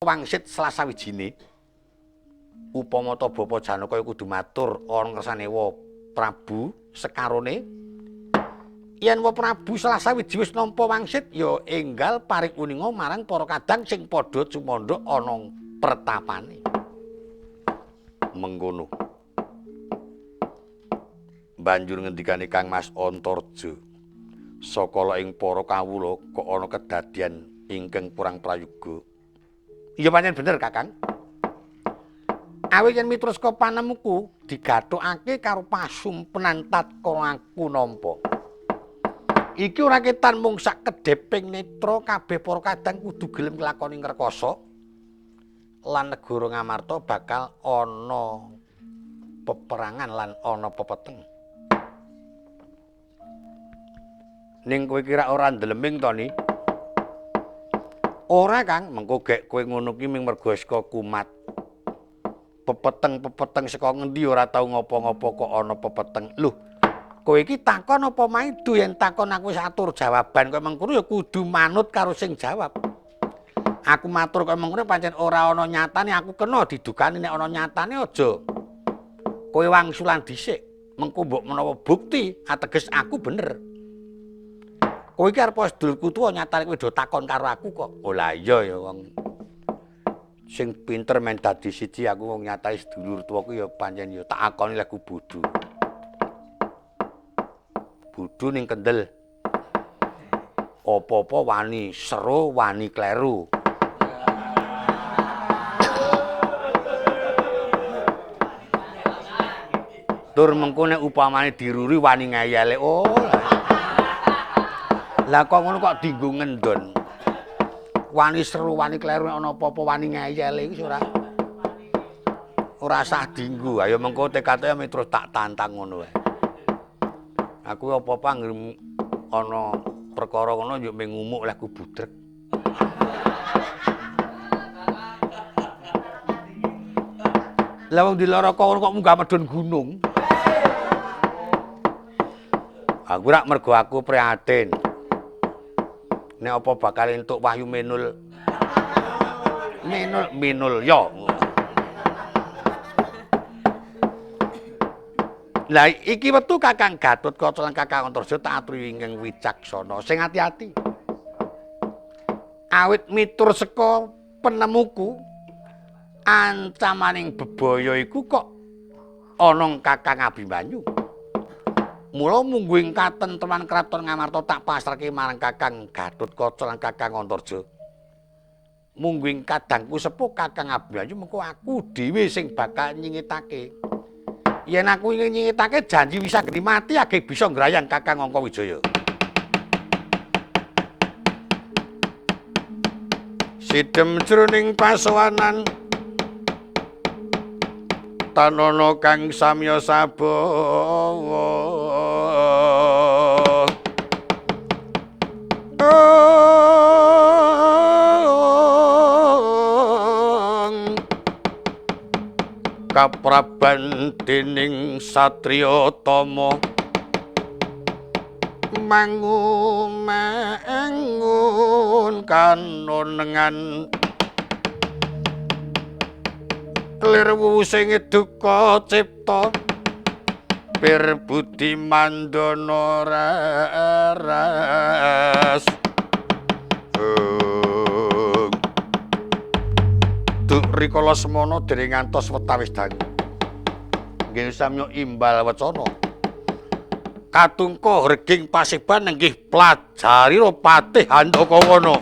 wangsit salah sawijine. Upama ta Bapa Janaka ya kudu matur ana ngersane wa Prabu sekarone. Yen wa Prabu salah sawiji wis nampa wangsit ya enggal paring uninga marang para kadang sing padha cumandha ana pertapane. Mengkono. Banjur ngendikane Kang Mas Antarja, sakala ing para kawula kok ana kedadian ingkang kurang prayoga. Iya pancen bener Kakang. Awit yen miturut saka panemuku digathukake karo pasumpenan tatkala aku nampa. Iki ora ketan mung sak kedheping netra kabeh para kadang kudu gelem nglakoni ngrekasa lan negara Ngamarta bakal ana peperangan lan ana pepeteng. Ning kowe kira ora ndleming to ni? Ora Kang, mengko gek kowe ngono ki ming mergo saka kumat. Pepeteng-pepeteng saka ngendi ora tau ngopo-ngopo kok ana pepeteng. Lho, kowe iki takon apa maido? Yen takon aku wis atur jawaban kowe mengkono ya kudu manut karo sing jawab. Aku matur kowe mengkono pancen ora ana nyatane, aku kena didukani nek ana nyatane aja kowe wangsulan dhisik. Mengko mbok menawa bukti ateges aku bener. Kowe iki arep sedulurku tuwa nyatane kowe do takon karo aku kok. Oh lah iya ya wong sing pinter men dadi siji aku wong nyatane sedulur tuwaku ya pancen ya tak akoni lek bodho. Bodho ning kendel. Apa-apa wani seru wani kleru. Tur mengko nek upamane diruri wani ngeyele. Oh. Lah kok ngono kok dinggo ngendon. Wani seru wani kleru nek ana apa-apa wani ngeyele iki ora sah dinggo. Ayo mengko tekate terus tak tantang ngono wae. Aku apa-apa anggere ana perkara ngono yo mengumuk lek ku budrek. Lah wong dilara kok munggah medhun gunung. Aku rak mergo aku prihatin. Nek apa bakal entuk wahyu menul. Menul minul ya. Lah iki wektu Kakang Gatotkaca lan Kakang Antarja tak aturi ingkang wicaksana. Sing ati-ati. Awit mitur saka penemuku ancamaning bebaya iku kok ana Kakang Abimanyu. Mula mungguing katentreman kraton Ngamarta tak pasrahke marang Kakang Gatotkaca lan Kakang Antarja. Mungguing kadangku sepuh Kakang Abimanyu mengko aku dhewe sing bakal nyingitake. Yen aku nyingitake janji wis geni mati age bisa ngrayang Kakang Angkawijaya. Sidem jroning pasowanan tanana kang samya sabawa. Kapraban dening satriya tama mangu mangun kanonengan lir sing duka cipta pir budi mandana ras. Duk rikala semana dereng ngantos wetawis dangu. Nggih samya imbal wacana. Katungka reging paseban nenggih plajarira patih Handakawana.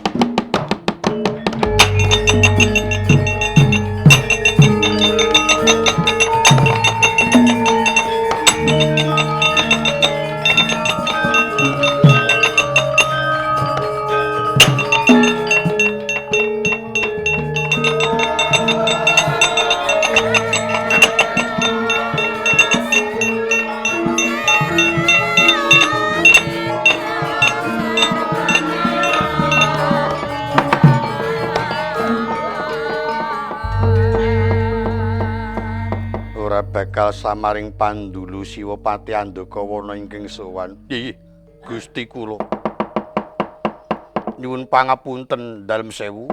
Bakal samaring pandulu Siwapati Andakawana ingkang sowan. Nggih, Gusti kula. Nyuwun pangapunten dalem sewu.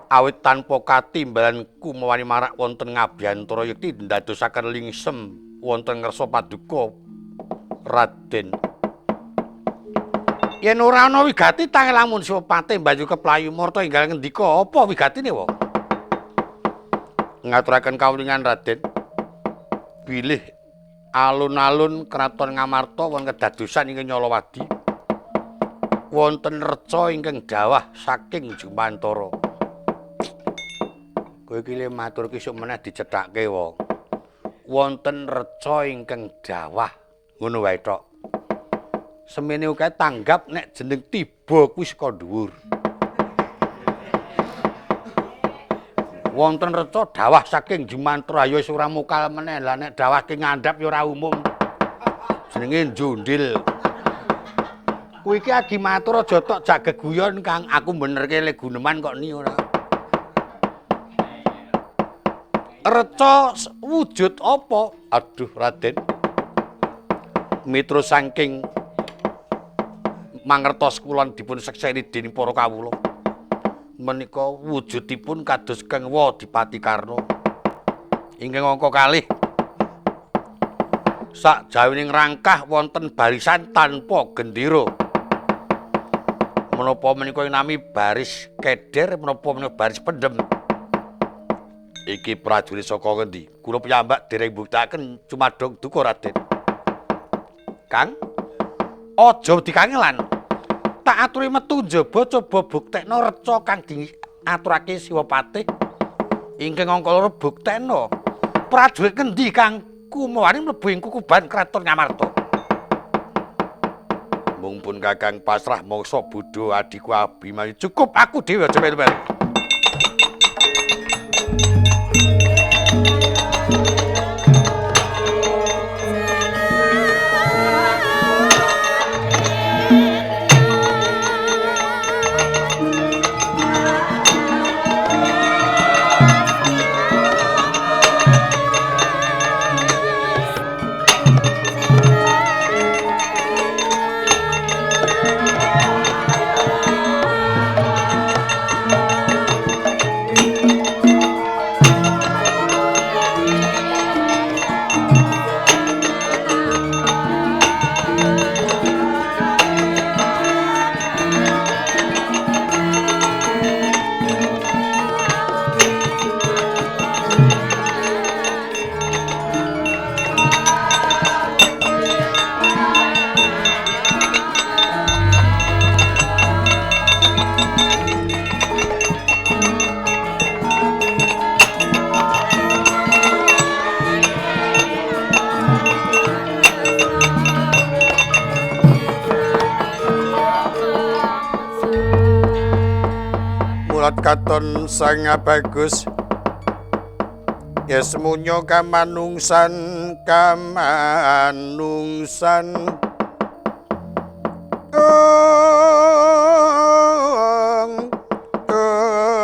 Awit tanpa katimbalan kumawani marak wonten ngabyantara yekti ndadosaken lingsem wonten ngarsa paduka Raden. Yen ora ana wigati tangel lamun Siwapati banjur keplayu marta enggal ngendika apa wigatine wae. Ngaturaken kawuningan Raden bilih alun-alun kraton Ngamarta wonten kedadosan ingkang Nyalawadi wonten reca ingkang dawah saking Jumantara. Kowe iki le matur ki sok meneh dicethake wae. Wonten reca ingkang dawah ngono wae tok. Semene uga tanggap nek jeneng tiba kuwi saka dhuwur. Wonten reca dawah saking Jumantara ya wis ora mokal meneh. Lah nek dawah ki ngandhap ya ora umum. Jenenge njundil. Kuwi iki agi matur aja tok jak geguyon Kang, aku benerke le guneman kok ni ora. Reca wujud apa? Aduh Raden. Mitra saking mangertos kula dipun sekseni dening para kawula. Menika wujudipun kados Kengwa Dipati Karna. Ingkang angka kalih. Sakjawining rangkah wonten barisan tanpa gendera. Menapa menika nami baris keder, menapa menika baris pendem. Iki prajurit saka ngendi? Kula piyambak dereng mbuktakaken cumadong duka Raden. Kang, aja dikangelan. Tak aturi metu njaba coba buktekno reca kang diaturake Siwapati. Ingkang angka loro buktekno prajurit ngendi kang kumawani mlebu ing kukuban kraton Ngamarta. Mung pun Kakang pasrah mangsa bodho adhiku Abimanyu. Cukup aku dhewe aja melu-melu. Katon sangat bagus ya semunyo kamanungsan kamanungsan ong ong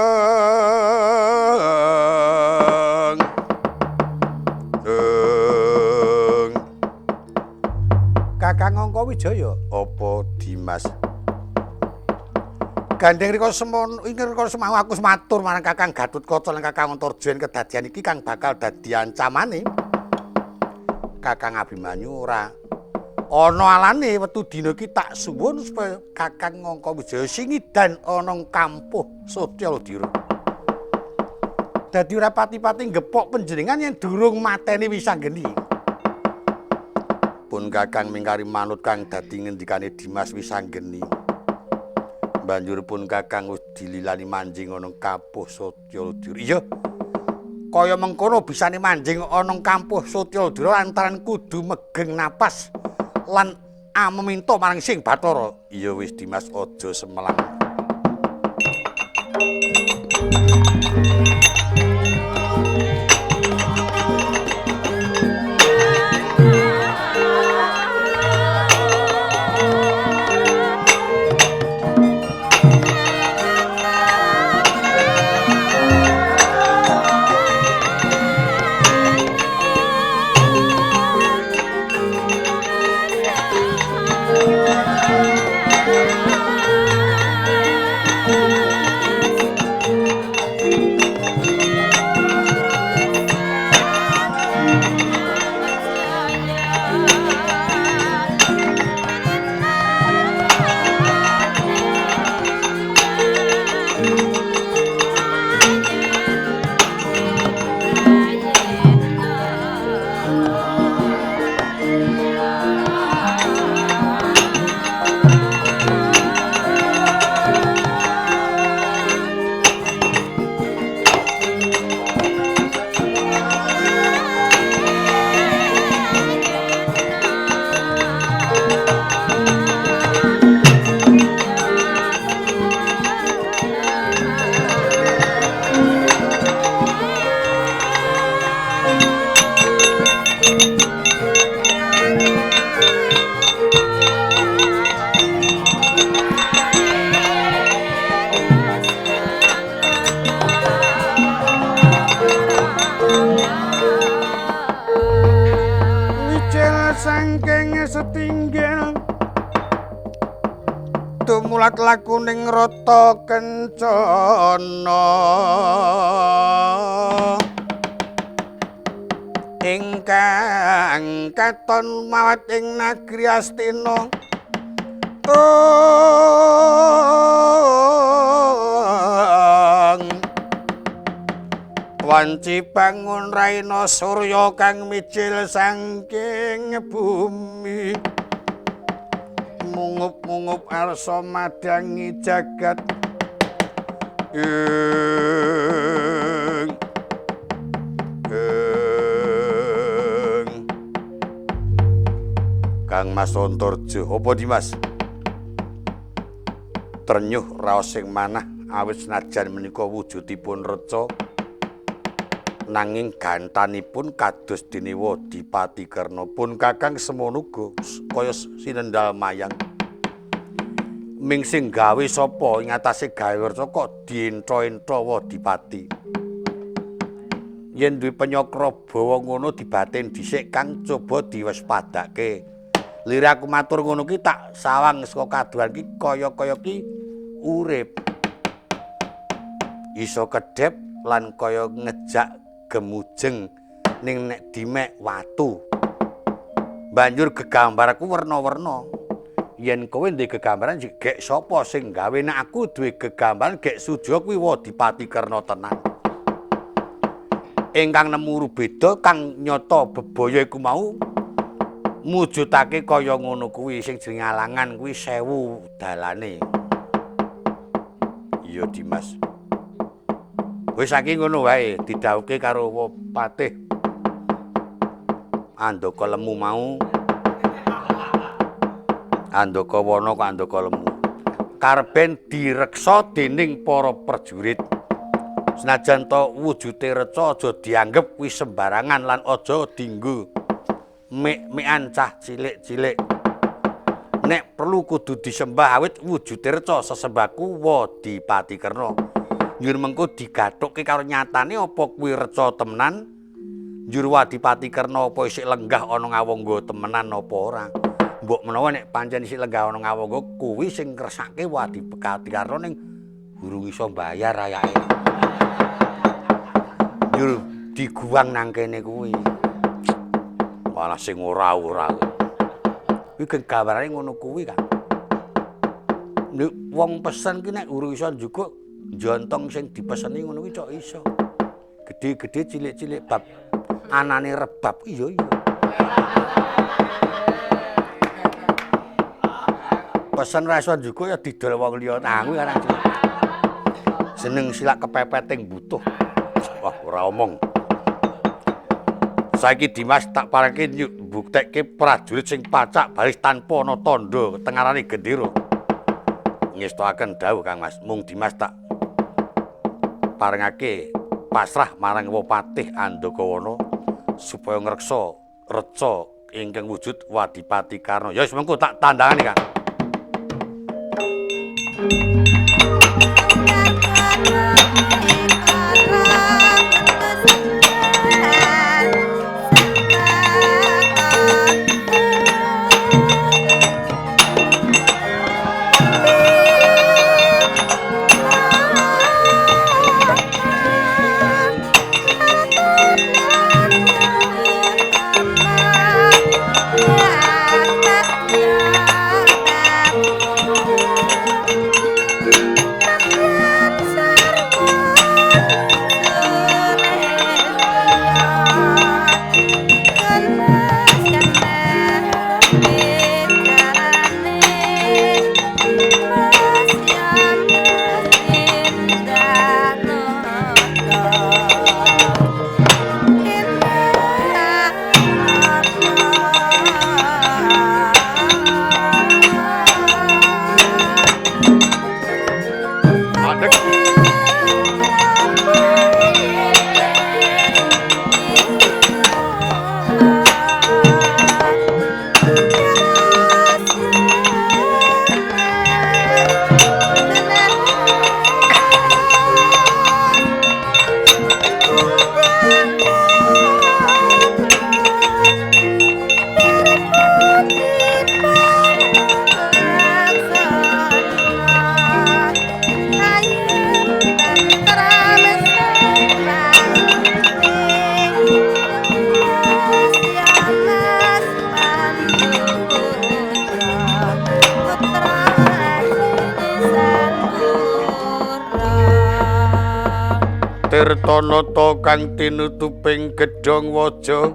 ong Kakang Angka Wijaya apa Dimas? Gandeng rika semono ing rika semau aku matur marang Kakang Gatotkaca lan Kakang Antarja yen kedadian iki kang bakal dadi ancamane. Kakang Abimanyu ora ana alane wetu dina iki tak suwun supaya Kakang Angka Wijaya singidan ana kampuh Satyalodira. Dadi ora pati-pati gepok panjenengan yen durung mateni Wisanggeni. Pun Kakang mingkari manut kang dadi ngendikane Dimas Wisanggeni. Banjur pun Kakang wis dililani manjing ana kampuh Satyalodira. Iya. Kaya mengkono bisane manjing ana kampuh Satyalodira lantaran kudu megeng napas lan ameminta marang Sing Bathara. Iya wis Dimas aja semelang. Thank you. setinggil tumulat lakuning rata kencana ingkang katon mawat ing nagri Astina. Wanci bangun raina surya kang mijil saking bumi, mungup-mungup arsa madangi jagat. Kang Mas Antarja, apa Dimas? Trenyuh raos sing manah awit senajan menika wujudipun reca, nanging gantanipun kados dene Wadipati Karna pun Kakang semono uga kaya sinendal mayang. Ming sing gawe sapa ing atase gawe reca kok dientha-entha Wadipati. Yen duwe penyakra bawa ngono dibatin dhisik Kang, coba diwaspadake. Lire aku matur ngono ki tak sawang saka kaduhan ki kaya-kaya ki urip. Iso kedhep lan kaya ngejak gemujeng ning nek dimek watu. Banjur gegambarku werna-werna. Yen kowe ndek gegambaran gek sapa sing gawe, nek aku duwe gegambaran gek suja kuwi Wadipati Karna tenan. Ingkang nemu rubeda kang nyata bebaya iku mau mujudake kaya ngono kuwi sing jenenge alangan kuwi 1000 dalane. Iya Dimas. Wis saiki ngono wae didhawuhke karo Patih Andaka Lemu mau. Andaka Wana kok Andaka Lemu. Karben direksa dening para prajurit. Senajan to wujude reca aja dianggep kuwi sembarangan lan aja dinggo mek-mekan cah cilik-cilik. Nek perlu kudu disembah awit wujude reca sesembahku Wadipati Karna. Njur mengko digathukke karo nyatane apa kuwi reca temenan? Njur Wadipati Karna apa isih lenggah ana ngawangga temenan apa ora? Mbok menawa nek pancen isih lenggah ana ngawangga kuwi sing ngresake Wadipati Karna ning durung iso mbayar ayake. Njur diguwang nang kene kuwi. Malah sing ora-ora. Kuwi gambarane ngono kuwi, Kang. Nek wong pesen ki nek urung iso njukuk njontong sing dipeseni ngono kuwi cok iso. Gedhe-gedhe cilik-cilik bab anane rebab iya iya. Pesen ra iso njukuk ya didol wong liya nang kuwi kan. Jeneng silak kepepeting butuh. Wah, ora omong. Saiki Dimas tak parake mbuktekke prajurit sing pacak baris tanpa ana tandha tengarane gendera. Ngestoaken dawuh Kang Mas, mung Dimas tak parengake pasrah marang Wapatih Andakawana supaya ngreksa reca ingkang wujud Wadipati Karna. Ya wis mengko tak tandangane, Kang. Yeah. Tirtanata kang tinutuping gedhong waja.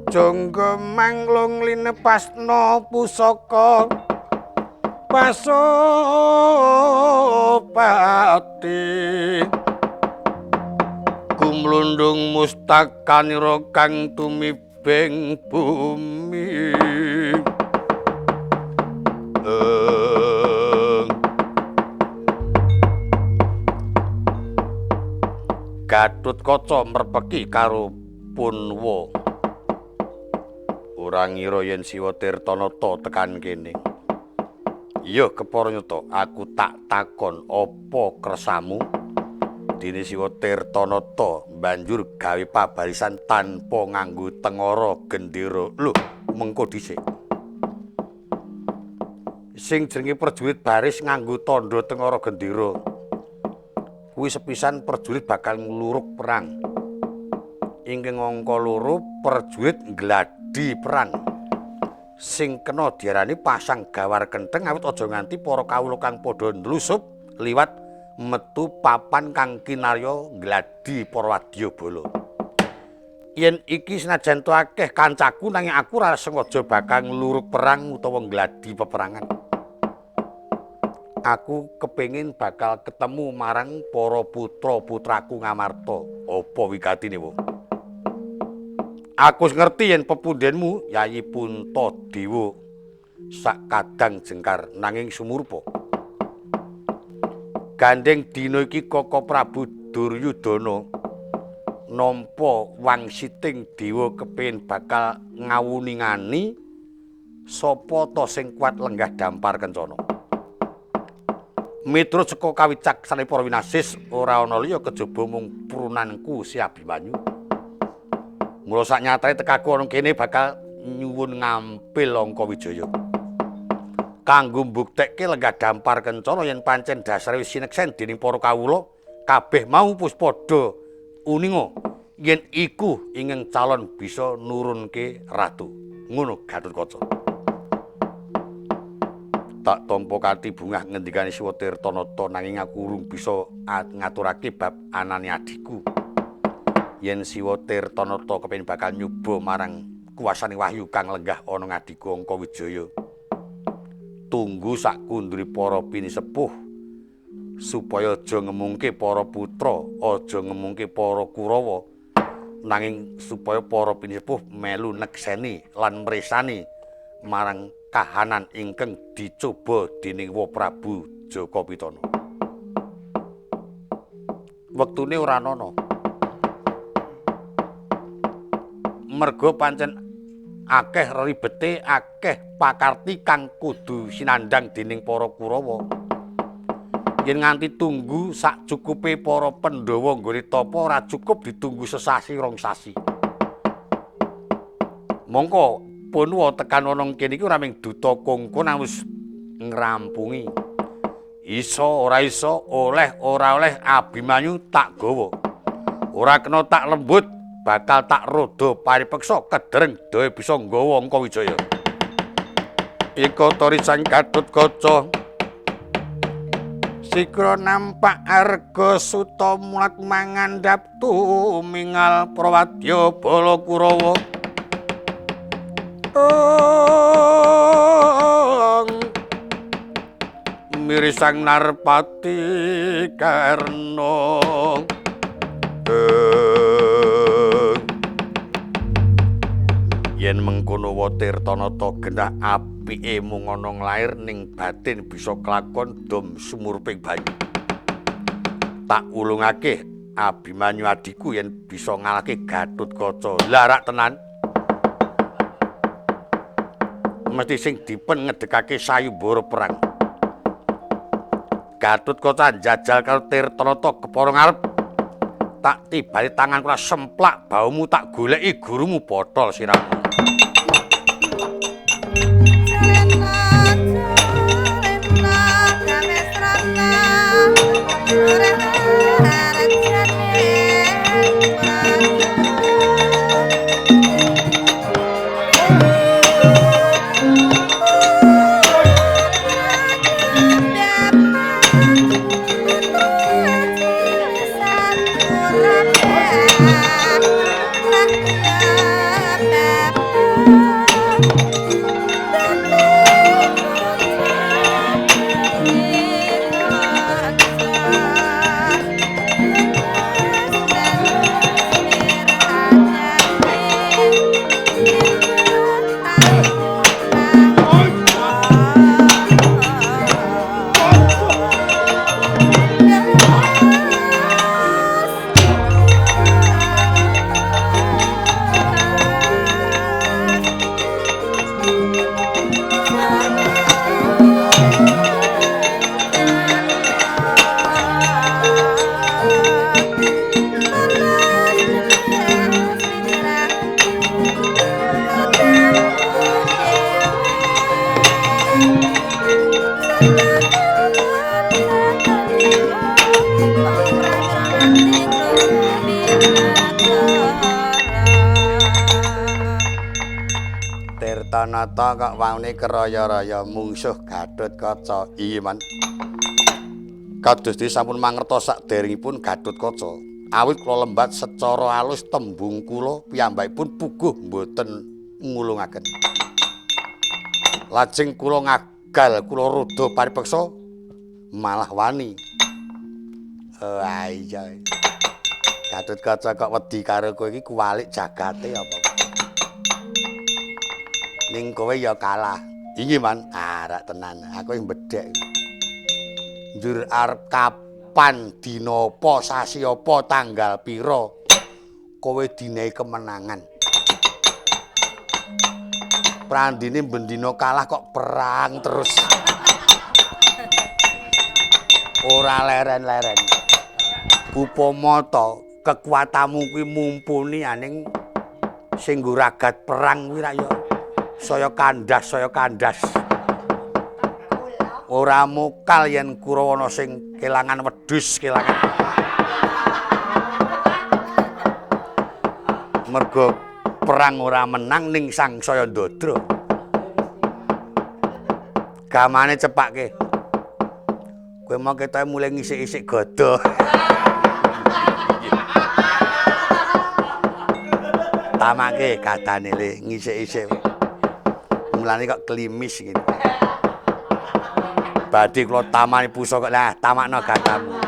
Jangga manglung linepasna pusaka Pasopati. Kumlundung mustakanira kang tumibeng bumi. Gatotkaca merpeki karo Punwa. Ora ngira yen Siwa Tirtanata tekan kene. Iya kepara nyata, aku tak takon apa kersamu? Dene Siwa Tirtanata banjur gawe pabarisan tanpa nganggo tengara gendera. Lho, mengko dhisik. Sing jenenge prajurit baris nganggo tandha tengara gendera. Kuwi sepisan prajurit bakal ngluruk perang. Ingkang angka loro prajurit nggladi perang. Sing kena diarani pasang gawar kentheng awit aja nganti para kawula kang padha ndlusup liwat metu papan kang kinarya nggladi para wadyabala. Yen iki senajan to akeh kancaku nanging aku ora sengaja bakal ngluruk perang utawa nggladi peperangan. Aku kepengin bakal ketemu marang para putra-putraku Ngamarta. Apa wigatine, Wo? Aku wis ngerti yen pepundhenmu Yayi Puntadewa sak kadang jengkar nanging sumurpa. Gandeng dina iki Kaka Prabu Duryudana nampa wangsiting dewa kepengin bakal ngawuningani sapa ta sing kuat lenggah dampar kencana. Miturut saka kawicaksane para winasis ora ana liya kejaba mung prunanku Si Abimanyu. Mula sak nyatane tekaku ana kene bakal nyuwun ngampil Angkawijaya. Kanggo mbuktekke lenggah dampar kencana yen pancen dasare wis sineksen dening para kawula kabeh mau wis padha uninga yen iku ingkang calon bisa nurunke ratu. Ngono Gatotkaca. Tak tampa kanthi bungah ngendikane Siwa Tirtanata nanging aku urung bisa ngaturake bab anane adhiku. Yen Siwa Tirtanata kepengin bakal nyoba marang kuwasane wahyu kang lenggah ana ngadika Angkawijaya. Tunggu sak kundure para pinisepuh supaya aja ngemungke para putra, aja ngemungke para Kurawa, nanging supaya para pinisepuh melu nekseni lan mresani marang kahanan ingkang dicoba dening Wa Prabu Jaka Pitana. Wektune ora ana. Merga pancen akeh ribete, akeh pakarti kang kudu sinandhang dening para Kurawa. Yen nganti tunggu sak cukupe para Pandhawa nggone tapa ora cukup ditunggu sesasi rong sasi. Mongko Punwa tekan ana kene iki ora mung duta kongkon wis ngrampungi. Iso ora iso, oleh ora oleh Abimanyu tak gawa. Ora kena tak lembut, bakal tak roda paripeksa kedereng dhewe bisa nggawa Angkawijaya. Ika tori sang Gatotkaca. Sikra nampak arga suta mulat mangandhap tumingal prawadya bala Kurawa. Mirisang Narpati Karna. Yen mengkono wa Tirtanata genah apike mung ana nglair ning batin bisa kelakon dom sumurping banyu. Tak ulungake Abimanyu adhiku yen bisa ngalahke Gatotkaca. Lah rak tenan. Mesti sing dipen ngedekake sayembara perang. Gatotkaca njajal karo Tirtanata kepara ngarep. Tak tibani tanganku ora semplak baumu tak goleki gurumu botol sirahmu. Tirtanata kok waune keraya-raya mungsuh Gatotkaca. Iya, Man. Kados dene sampun mangertos saderengipun Gatotkaca. Awit kula lembat secara alus tembung kula piyambakipun puguh mboten ngulungaken. Lajeng kula ngagal, kula rudha paripeksa malah wani. Oh iya. Gatotkaca kok wedi karo kowe iki kuwalik jagate apa? Ning kowe ya kalah. Inggih, Man. Arak tenan. Aku wis mbedhek. Njur arep kapan, dina apa, sasi apa, tanggal pira kowe dinehi kemenangan. Prandine bendina kalah kok perang terus. Ora leren-leren. Upama to kekuatanmu kuwi mumpuni aning sing nggo ragat perang kuwi rak ya saya kandas, saya kandas. Ora mokal yen Kurawana sing kelangan wedhus kelangan. Mergo perang ora menang ning sangsaya ndadra. Gamane cepake. Kowe mau ketoke mulai ngisik-isik gada. Tamake gadane le ngisik-isik. Mulane kok klimis ngene. Badhe kula tamani pusaka lah, tamakno gadamu.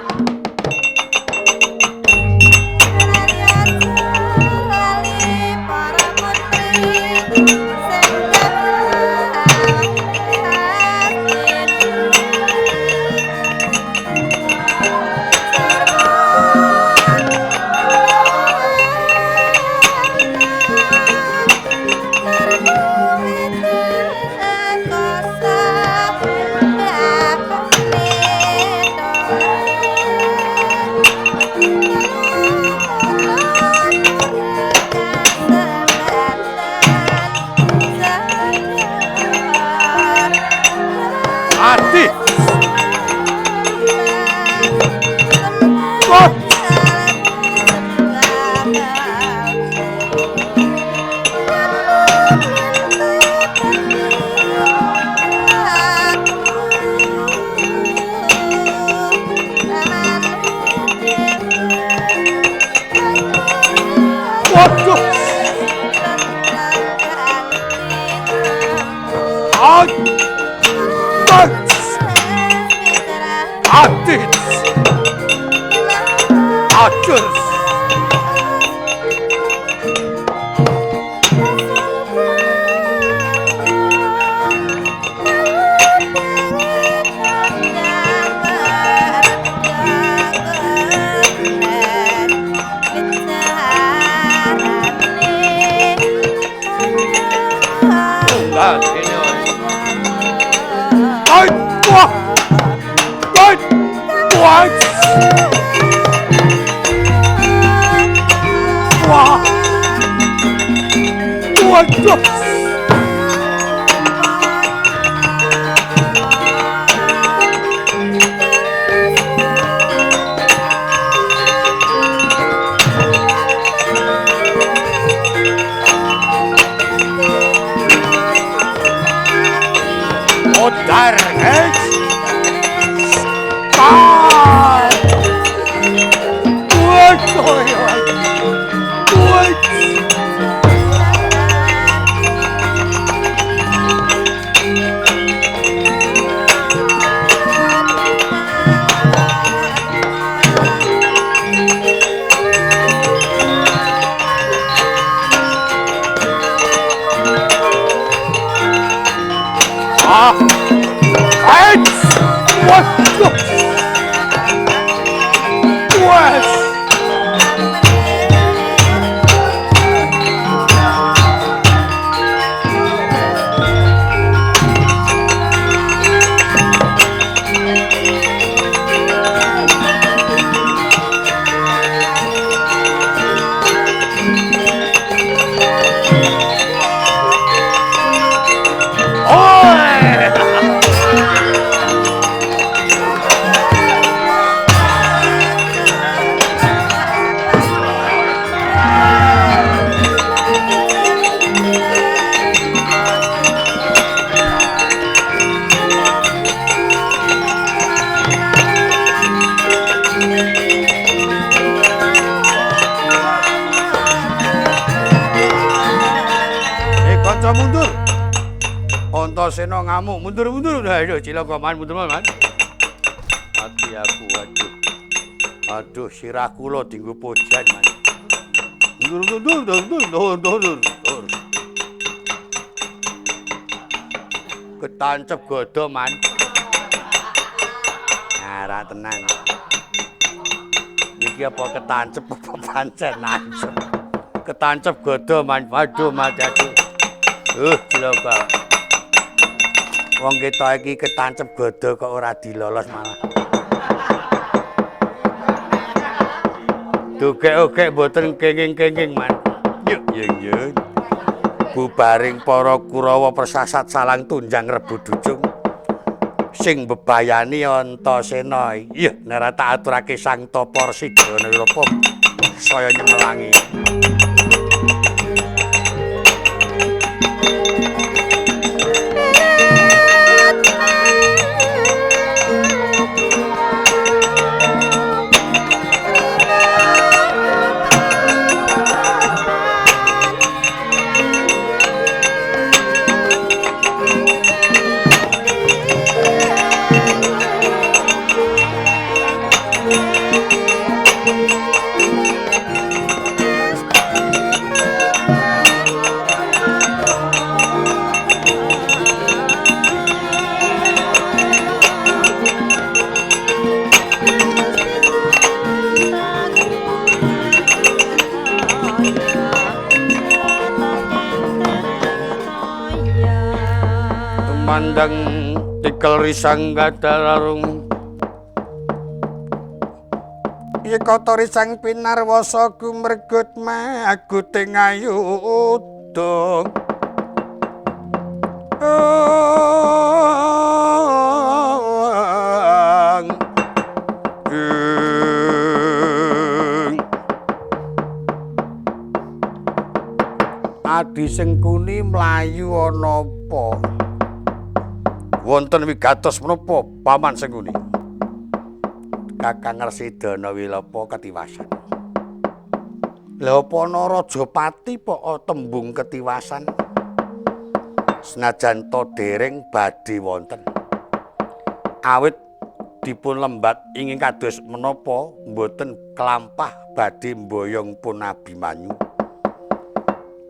Antasena ngamuk, mundur-mundur. Aduh, cilaka man, mundur man. Mati aku, aduh. Aduh, sirah kula dienggo pujan man. Mundur, mundur, mundur, mundur, mundur, mundur. Ketancep godho man. Ora tenan. Niki apa ketancep apa pancen nancep. Ketancep godho man. Waduh, mati aduh. Cilaka. Wong kita iki ketancep godho kok ora dilolos malah. Dugek-ugek mboten kenging-kenging man. Yuk, yuk, yuk. Bubaring para Kurawa persasat salang tunjang Rebu Ducung. Sing bebayani Antasena. Iya, nek ora tak aturake Sang Tapa Resi Danawilapa saya nyemelangi. Mandang tikel risang gadararung Yekata risang pinarwasa gumregut maguting ayuda. Adi Sengkuni mlayu ana apa? Wonten wigatos menapa Paman Sengkuni? Kakang Resi Danawilapa ketiwasan. Lha apa ana Rajapati pok tembung ketiwasan? Senajan to dereng badhe wonten. Awit dipun lembat ingin kados menapa mboten kelampah badhe mboyong pun Abimanyu.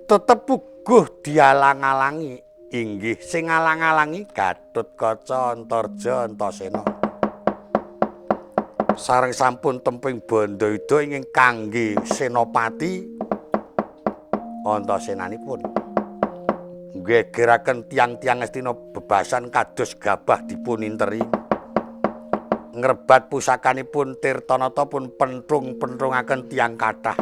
Tetep puguh dialang-alangi. Inggih sing alang-alangi Gatotkaca, Antarja, Antasena. Sareng sampun temping bandayuda ingkang kangge senopati Antasenanipun. Nggegeraken tiang-tiang Astina bebasan kados gabah dipun interi. Ngrebat pusakanipun Tirtanata pun pentrung-pentrungaken tiang kathah.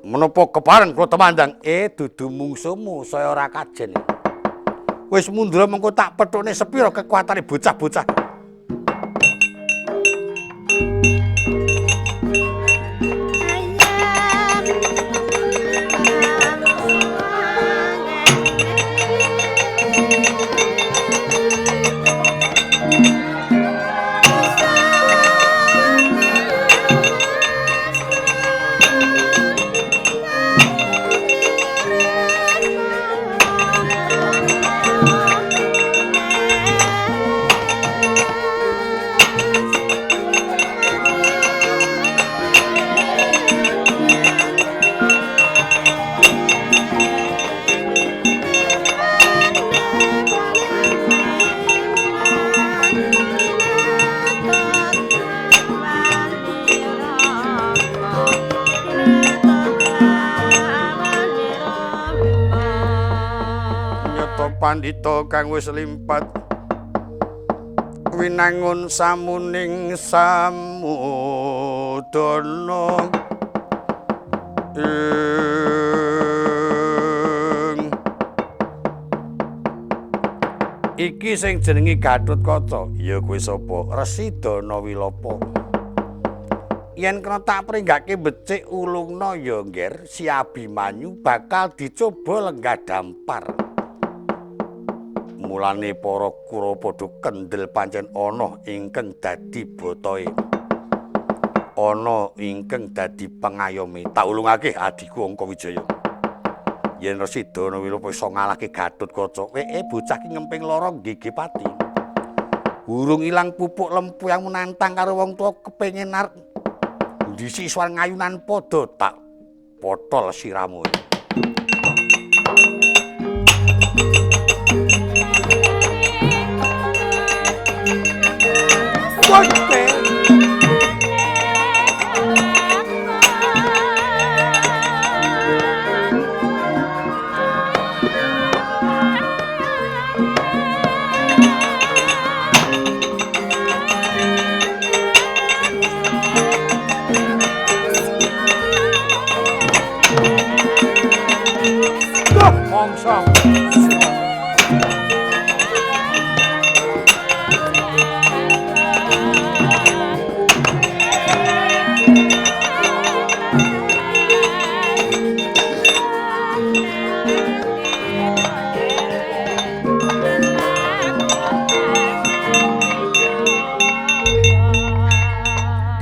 Menapa kepareng kula temandang? Dudu mungsumu, saya ora kajen. Wis mundur mengko tak pethukne sepira kekuatane bocah-bocah. Pandita kang wis limpat winangun samuning samudana ing iki sing jenenge Gatotkaca ya kowe sapa? Resi Danawilapa. Yen kena tak pringgake becik ulungna ya ngger, si Abimanyu bakal dicoba lenggah dampar. Mulane para Kurawa padha kendel pancen ana ingkang dadi botoe. Ana ingkang dadi pengayome. Tak ulungake adhiku Angkawijaya. Yen Resi Danawila iso ngalahke Gatotkaca, bocah ki ngemping lara nggih pati. Urung ilang pupuk lempu yang menantang karo wong tuwa kepengin arep ndisi iswan ngayunan padha tak potol siramu.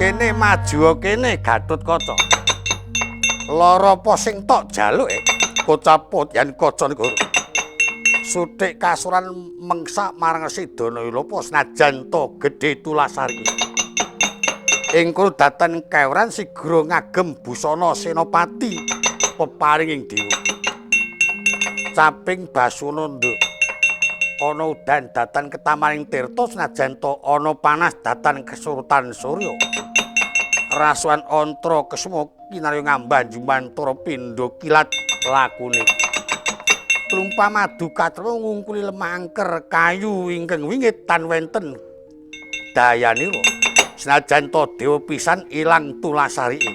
Kene maju kene Gatotkaca. Lara apa sing tok jaluke? Kocaput yen kaca niku. Suthik kasuran mengsak marang Resi Danayalapa senajan to gedhe tulasari. Ing kono datan kewran sigra ngagem busana senopati peparinging dewa. Caping basuna nduk. Ana udan datan ketamaning tirta senajan to ana panas datan kesurutan surya. Rasukan antra kesuma kinarya ngambah jumantara pindha kilat lakune. Klumpah madu katrema ngungkuli lemah angker kayu ingkang wingit tan wenten dayanira. Senajan to dewa pisan ilang tulasarike.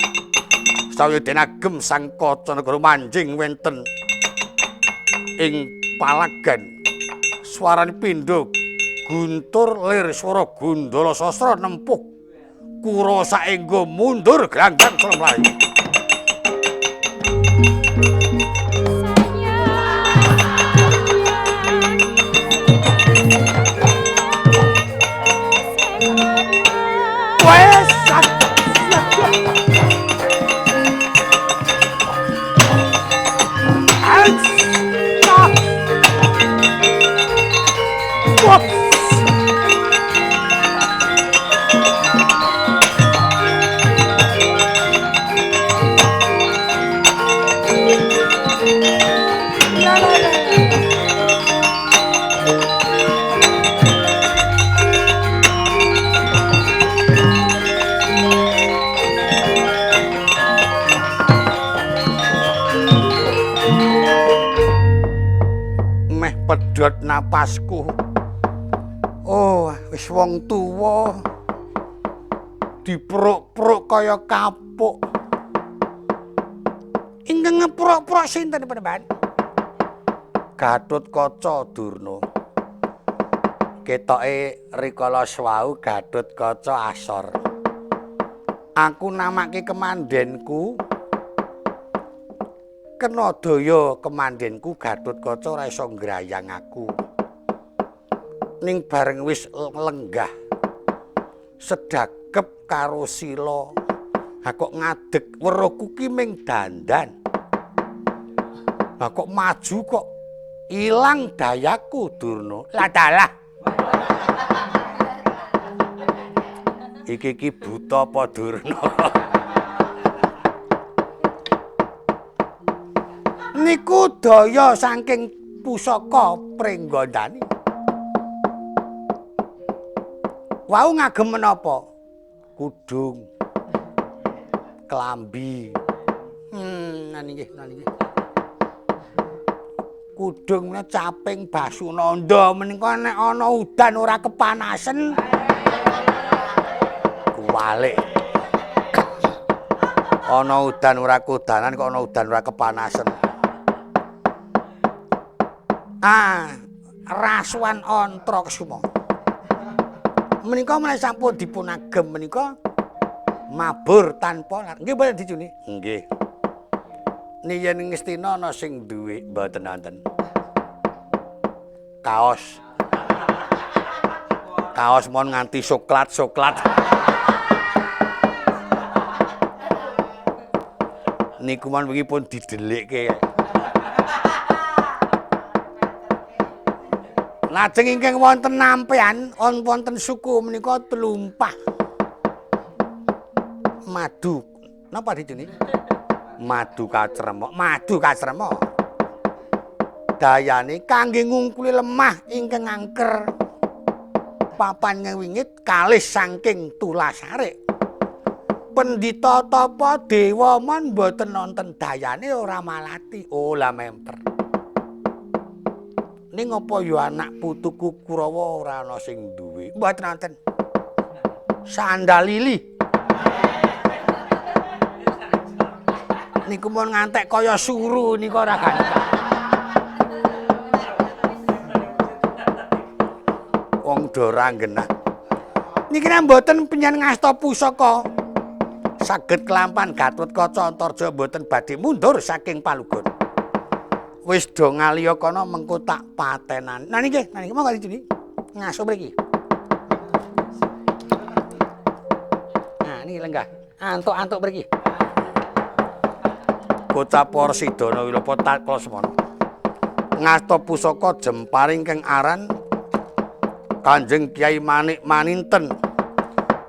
Sawya den agem sang kaca negara manjing wenten ing palagan. Swarane pindha guntur lir swara gundala sastra nempuh kura saengga mundur granggang mlayu. Pedhot napasku. Oh, wis wong tuwa dipruk-pruk kaya kapuk. Ingkang ngepruk-pruk sinten Panembahan? Gatotkaca Durna. Ketoke rikala swau Gatotkaca asor. Aku namake kemandenku. Kena daya kemandenku Gatotkaca ora iso ngrayang aku. Ning bareng wis lenggah sedakep karo sila. Ha kok ngadeg weruhku ki ming dandan. Ha kok maju kok ilang dayaku Durna. Lah dalah. Iki ki buta apa Durna? Niku daya saking pusaka Pringgondani. Wau ngagem menapa? Kudung. Klambi. Nggih, nggih. Kudung menawa caping Basunanda menika nek ana udan ora kepanasen. Kuwalik. Ana udan ora kudanan kok ana udan ora kepanasen. Ah, rasukan antra kesuma. Menika menawi sampun dipun agem menika mabur tanpa lar. Nggih mboten dicuni? Nggih. Yen Ngastina ana sing duwe mboten wonten. Kaos. Kaos mon nganti soklat-soklat. Niku mon wingi pun didelikke. Lajeng ingkang wonten nampean wonten suku menika tlumpah madu. Napa ditune? Madu kacrema, madu kacrema. Dayane kangge ngungkuli lemah ingkang angker papan ngewingit kalih saking tulasarik. Pendhita tapa dewa mon mboten nonten dayane ora malati. Oh lah memper. Ning apa ya anak putuku Kurawa ora ana sing duwe? Mboten nonten. Sandalili. Niku mon ngantek kaya suru niku ora gampang. Wong do ora nggenah. Niki nek mboten penyen ngasta pusaka saged kelampan Gatotkaca Antarja mboten badhe mundur saking palugon. Wis do ngaliya kono mengko tak patenan. Nah niki, nah niki monggo dicini. Ngaso mriki. Nah niki lenggah. Antuk-antuk mriki. Bocah Porsidana Wilapa Takla semono. Ngasta pusaka jemparing kang aran Kanjeng Kyai Manik Maninten.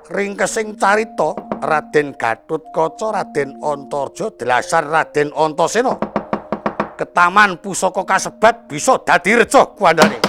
Ringkesing carita Raden Gatotkaca, Raden Antarja, delasar Raden Antasena. Ketaman pusaka kasebat bisa dadi reca kuandane.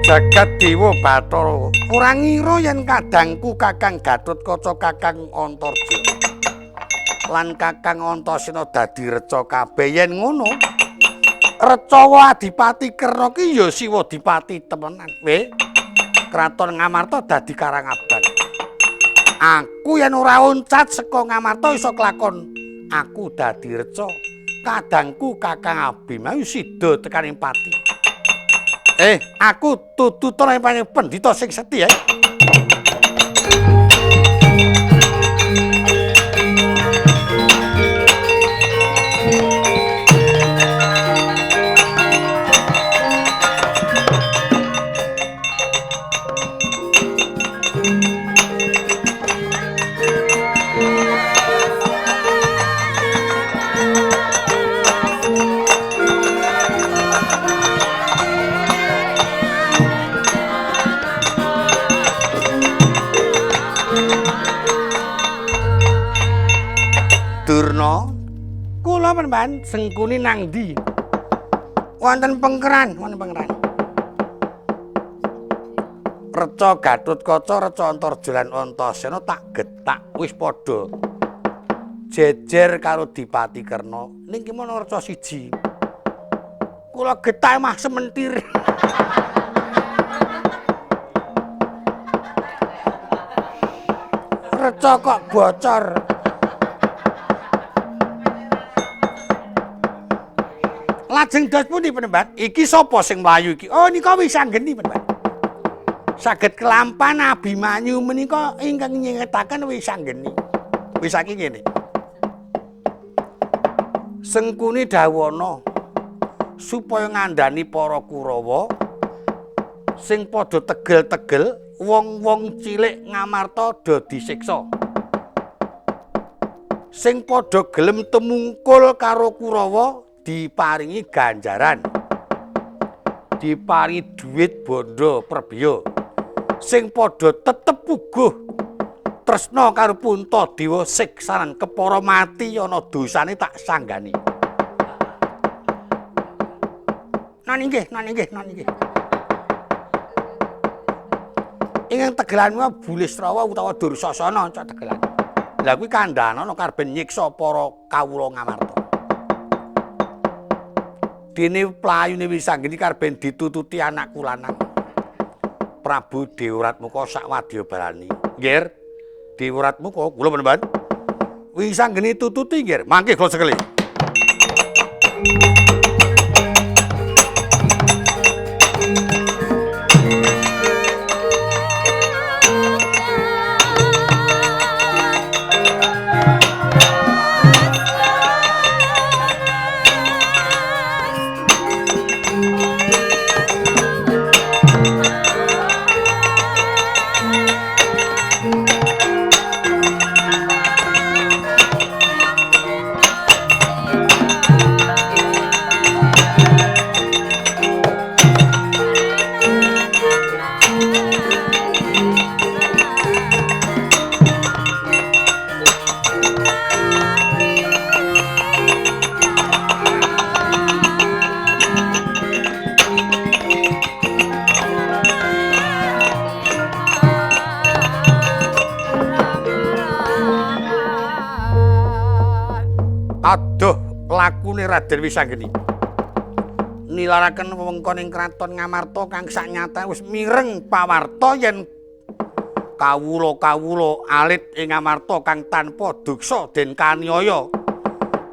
Jagat Dewa Bathara ora ngira yen kadangku Kakang Gatotkaca, Kakang Antarja lan Kakang Antasena dadi reca kabeh. Yen ngono recawa Adipati Kerna ki ya Siwa Dipati temenan. We Kraton Ngamarta dadi Karangaban. Aku yen ora oncat saka Ngamarta iso kelakon aku dadi reca. Kadangku Kakang Abimanyu sida tekaning pati. Aku tututan yang paling pendhita sing setia. Durna, kula penemban Sengkuni nang ndi? Wonten pengkeran, wonten pengkeran. Reca Gatotkaca, Reca Antarja lan Antasena tak getak wis padha jejer karo Dipati Kerna. Ning ki mono reca siji. Kula getak mah sementir. Reca kok bocor. Lajeng dos pundi penemban? Iki sapa sing mlayu iki? Oh nika Wisanggeni penemban. Saged kelampan Abimanyu menika ingkang nyingetaken Wisanggeni. Wis saiki ngene. Sengkuni dawana supaya ngandhani para Kurawa sing padha tegel-tegel wong-wong cilik Ngamarta do disiksa. Sing padha gelem temungkul karo Kurawa diparingi ganjaran. Diparingi dhuwit bondo perbiya. Sing padha tetep puguh tresna karo Puntadewa siksanan kepara mati ana dosane tak sanggani. Nan inggih, nan inggih, nan inggih. Ingkang tegelanmu Bulisrawa utawa Dursasana cok tegelan. Lah kuwi kandhanana karben nyiksa para kawula Ngamarta. Dene playune Wisanggeni karben ditututi anakku lanang. Prabu Dewaratmuka sak wadya balani. Nggih. Dewaratmuka kula penemban. Wisanggeni tututi nggih. Mangke kula sekeli. Aduh, lakune Raden Wisanggeni. Nilaraken wewengkon ing kraton Ngamarta kang saknyatane wis mireng pawarta yen kawula-kawula alit ing Ngamarta kang tanpa duksa den kaniaya,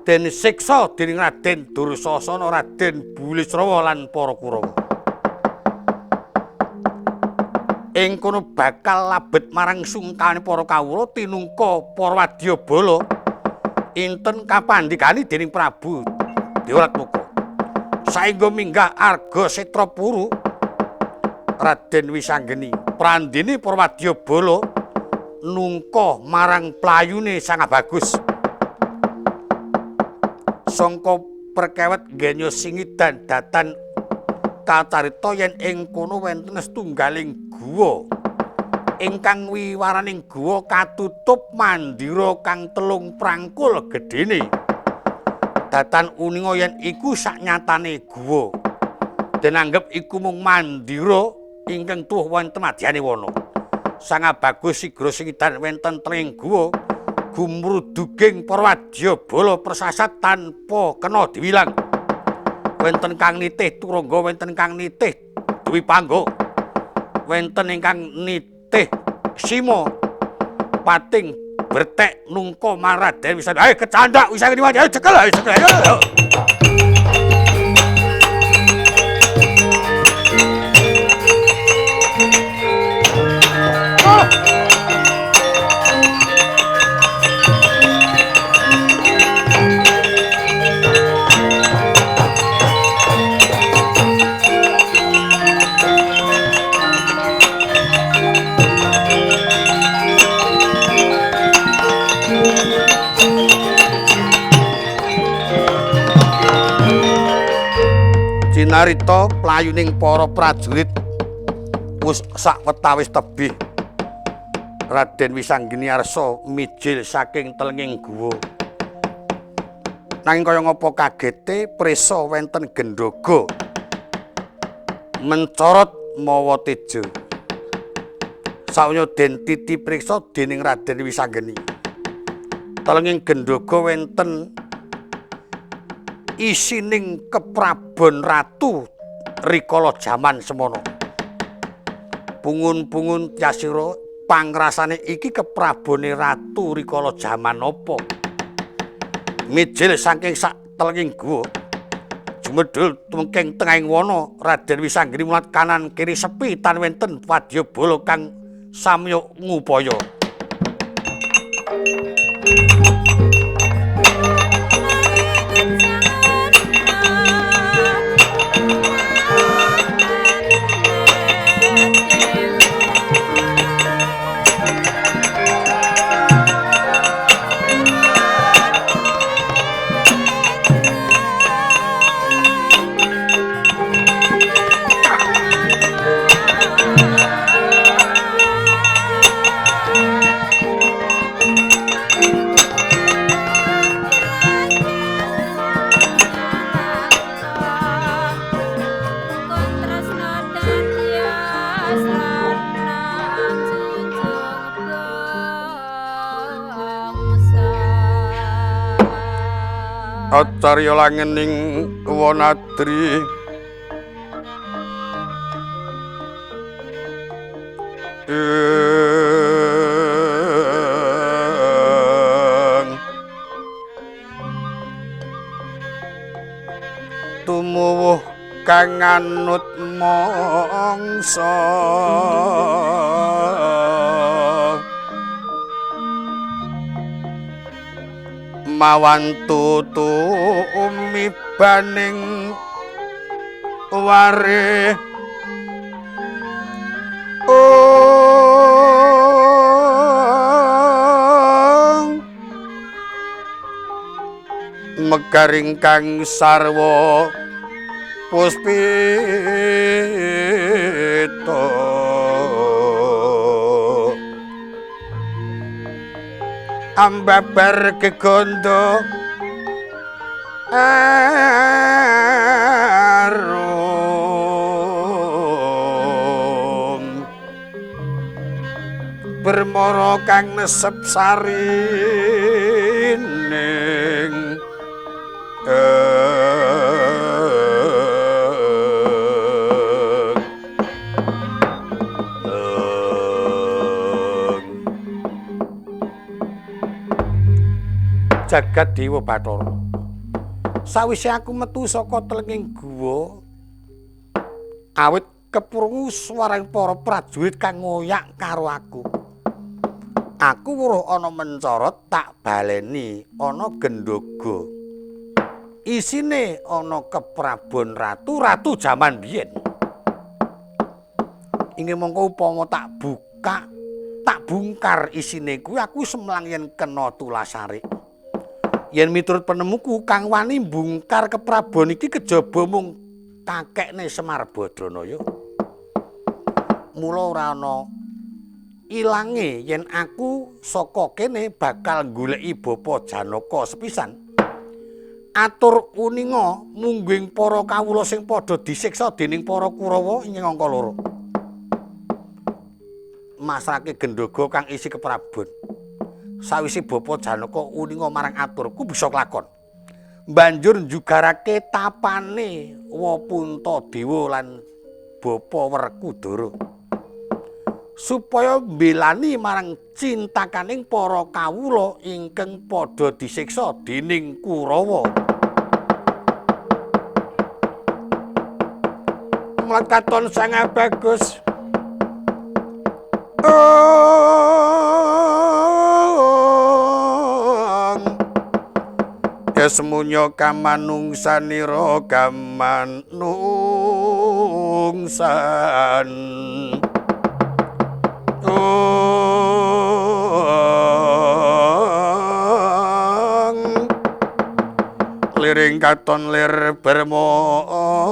den siksa dening Raden Dursasana, Raden Bulisrawa lan para Kurawa. Ing kono bakal labet marang sungkane para kawula tinungka para wadyabala. Inten kapandhikani dening Prabu Dewaratmuka. Saengga minggah Arga Setrapuru Raden Wisanggeni prandene para wadyabala nungka marang playune Sang Bagus. Sangka perkewet genya singidan datan kacarita yen ing kono wonten setunggaling guwa. Ingkang wiwaraning guwa katutup mandira kang 3 prangkul gedhene. Datan uninga yen iku saknyatane guwa. Den anggep iku mung mandira ingkang tuwuh wonten madyane wana. Sang Bagus sigra singidan wonten tenging guwa gumruduging para wadyabala persasat tanpa kena diwilang. Wonten kang nitih turangga, wonten kang nitih dwipangga, wonten ingkang nitih sima pating bertek nungka marang Raden Wisanggeni. Ayo kecandak Wisanggeni, ayo cekel, ayo cekel, ayo. Cinarita playuning para prajurit wis sakwetawis tebih. Raden Wisanggeni arsa mijil saking telenging guwa. Nanging kaya ngapa kagete prisa wenten gendhoga mencorot mawa teja. Sawya den titi priksa dening Raden Wisanggeni. Telenging gendhoga wenten isining keprabon ratu rikala jaman semono. Pungun-pungun tyasira pangrasane iki keprabone ratu rikala jaman apa? Mijil saking sak telenging guwa jumedhul tumengking tengahing wana, Raden Wisanggeni mulat kanan kiri sepi tan wenten wadyabala kang samya ngupaya. Acarya langening wanadri tumuwuh kang anut mangsa mawan tutu umibaning ware megaring kang sarwa puspita ambabar gegondo arum bermara kang nesep sarining jagat Dewa Bathara. Sawise aku metu saka telenging guwa, awit keprungu swaraning para prajurit kang ngoyak karo aku. Aku weruh ana mencara tak baleni ana gendhoga. Isine ana keprabon ratu-ratu jaman biyen. Inggih mongko upama tak buka, tak bongkar isine kuwi aku semlang yen kena tulasare. Yen miturut penemuku kang wani mbungkar keprabon iki kejaba mung kakekne Semar Badranaya. Mula ora ana ilange yen aku saka kene bakal goleki Bapa Janaka sepisan. Atur uninga mungguing para kawula sing padha disiksa dening para Kurawa ing angka loro. Masrake gendhoga kang isi keprabon. Sawise Bapa Janaka uninga marang aturku bisa kelakon. Banjur njugarake tapane Wapuntadewa lan Bapa Werkudara supaya mbelani marang cintakaning para kawula ingkang padha disiksa dening Kurawa. Mlekaton sangat bagus. Semunya kamanungsanira kamanungsan liring katon lir bermono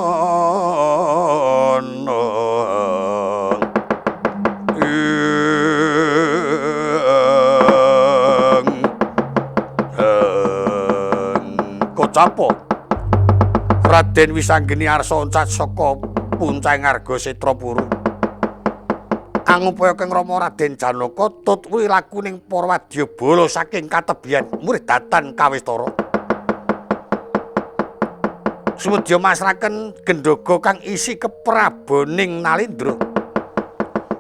Capo Raden Wisanggeni arsa oncat saka puncak Arga Setrapura. Angupaya kang Rama Raden Janaka tut wilakuning para wadyabala saking katebian murid datan kawistara. Sumedya masraken gendhoga kang isi kepraboning Nalindra.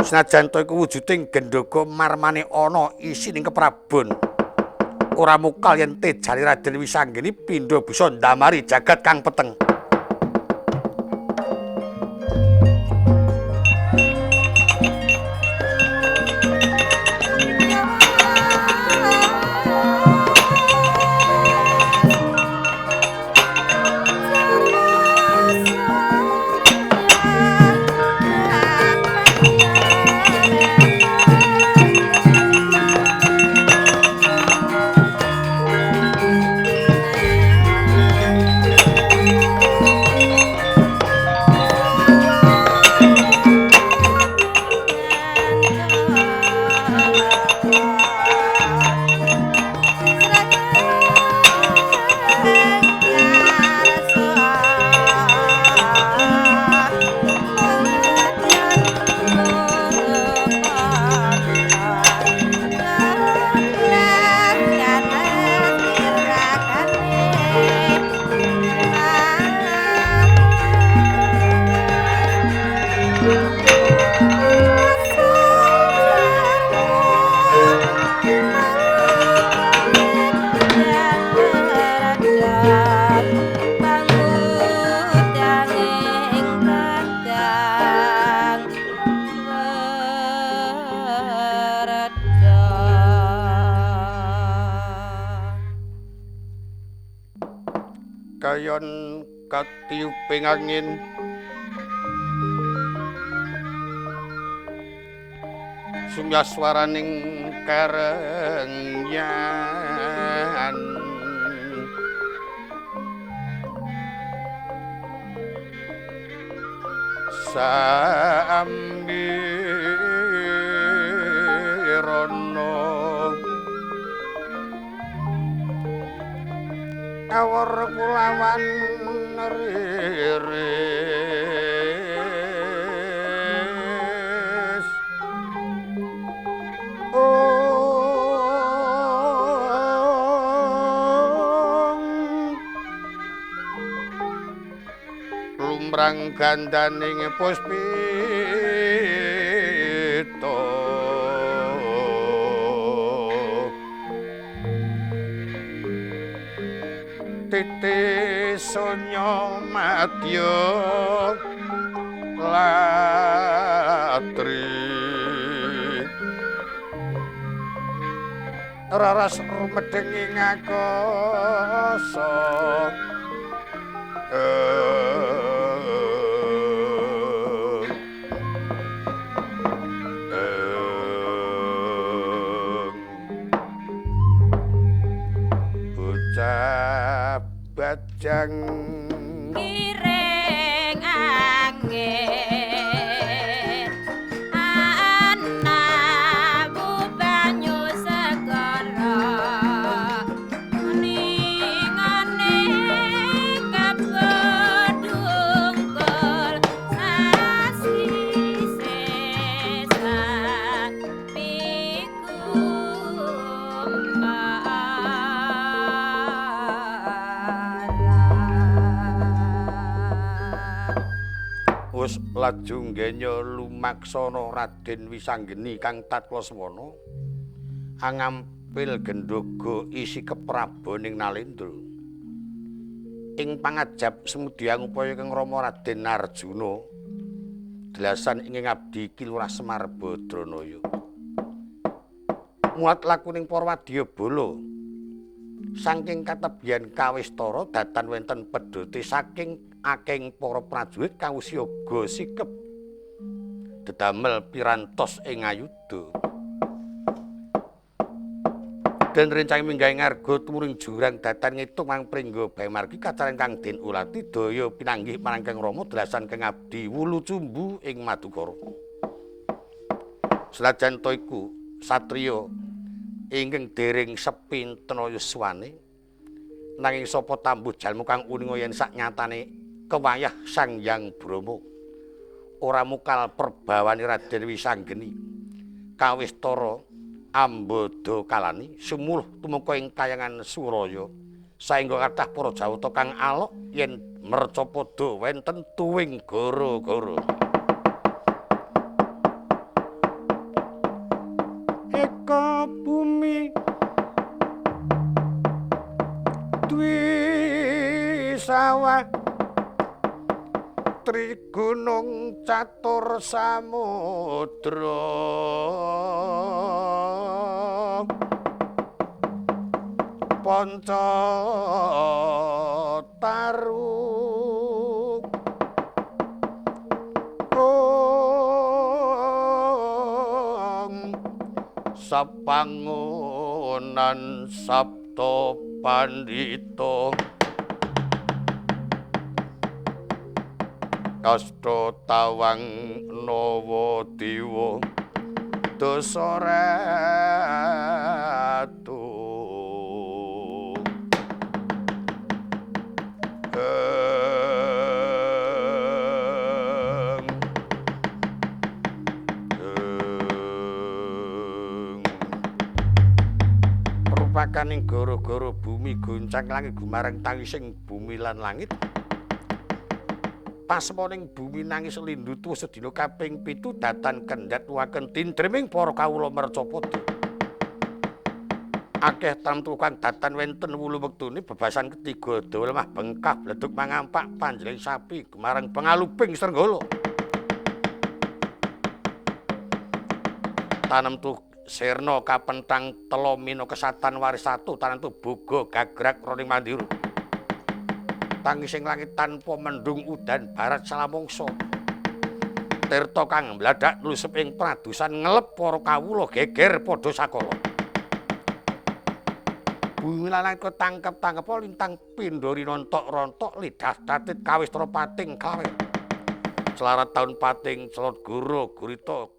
Senajan to iku wujuding gendhoga marmane ana isining keprabon. Ora mukal yen tejane Raden Wisanggeni pindha bisa ndamari jagat kang peteng. Thank you. Kayon katiuping angin sumyaswaraning karengyan sambirana awor kulawan riris lumrang gandaning puspita titi sonya madya latri raras rumedheng ing akasa. Bocah bajang kiring angin anabu banyu segara ningane kabedungkul sasi sesa piku. Wis laju nggenya lumaksana Raden Wisanggeni kang Tatlaswana angampil gendhoga isi kepraboning Nalendra. Ing pangajap semudya ngupaya kang Rama Raden Arjuna delasan ing ngabdi Ki Lurah Semar Badranaya. Muat lakuning para wadyabala saking katebian kawistara datan wonten pedhote saking aking para prajurit kang siaga sikep dedamel pirantos ing ayuda. Den rencang minggah ngarga tumuring jurang datan ngitung mang pringga bae margi kacaran kang den ulati daya pinanggih marang Kang Rama delasan kang abdi wulu cumbu ing Madukara. Senajan to iku satriya ingkang dereng sepintena yuswane, nanging sapa tambuh jalma kang uninga yen saknyatane kewayah Sang Hyang Brahma ora mukal perbawane Raden Wisanggeni kawistara ambada kalani sumuluh tumeka ing kayangan Suraya saengga kathah para jawata kang alok yen mercapada wenten tuwing gara-gara. Eka bumi dwi sawah trigunung catur samudra panca taru sapangonan sabta pandhita asta tawang nawa dewa dasa ratu. Rupakaning gara-gara bumi goncang langit gumareng tangising bumi lan langit. Pasmoning bumi nangis lindu tuwa sedina kaping 7 datan kendhat waken tindreming para kawula mercapada. Akeh tamtu kang datan wenten wulu wektune bebasan ketiga dawa lemah bengkah bleduk mangampak panjeling sapi gumareng pengaluping srenggala. Tanem tuh sirna kapentang telo mina kesatan waris satu tanem tuh boga gagrak roning mandira. Tangising langit tanpa mendung udan barat salamungsa. Tirta kang mladak nlusep ing pradusan ngelep para kawula geger padha sakala. Bumi lan langit ketangkep-tangkep lintang pindha rinontok-rontok lidah tatit kawistara pating klawer. Selarat taun pating celot guru gurita.